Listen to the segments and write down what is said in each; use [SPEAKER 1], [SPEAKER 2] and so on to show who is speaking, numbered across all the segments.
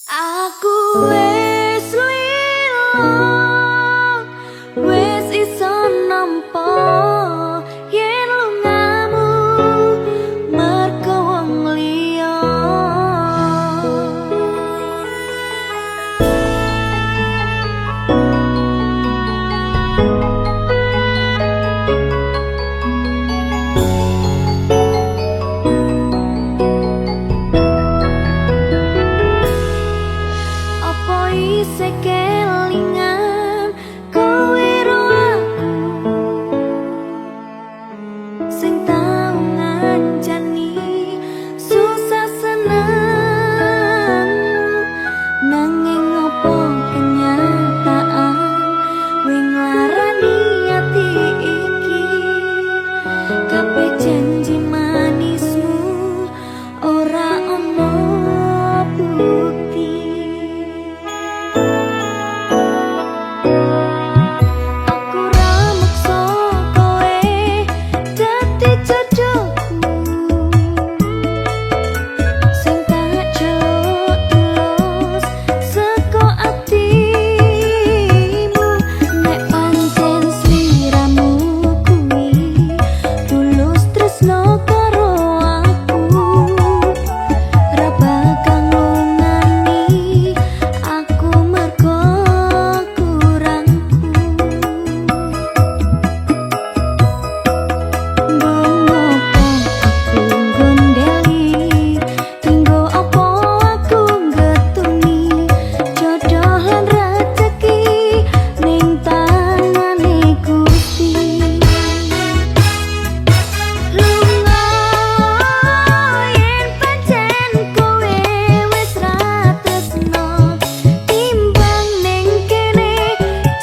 [SPEAKER 1] Aku wis lilo, wis iso nampa yen lungamu mergo wong liya. Apa isih kelingan kowe ro aku sing tau ngancani susah seneng, nanging opo kenyataan kowe nglarani ati iki, kabeh janji manismu ora ono bukti. Aku ra meksa kowe dadi jodohku, sing tak jaluk tulus saka atimu. Nek pancen sliramu kuwi tulus tresno karo aku, ra bakal nglungani aku mergo kurangku. Nggo ngopo aku nggondheli, nggo opo aku nggetuni, jodoh lan rejeki ning tangane Gusti. Lunga yen pancen kowe wis ra tresno, timbang ning kene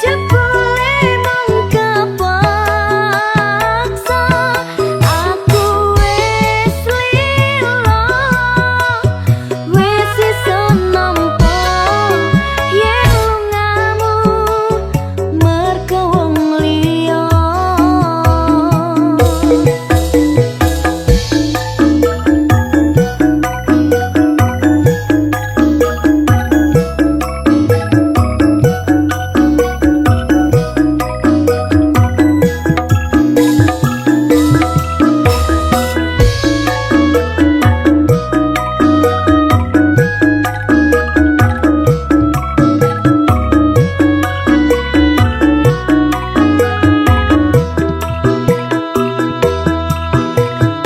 [SPEAKER 1] jebule mung kepaksa. Aku wis lilo, wis iso nampa yen lungamu mergo wong liya.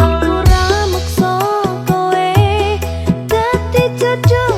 [SPEAKER 1] Aku ra meksa kowe dadi jodohku.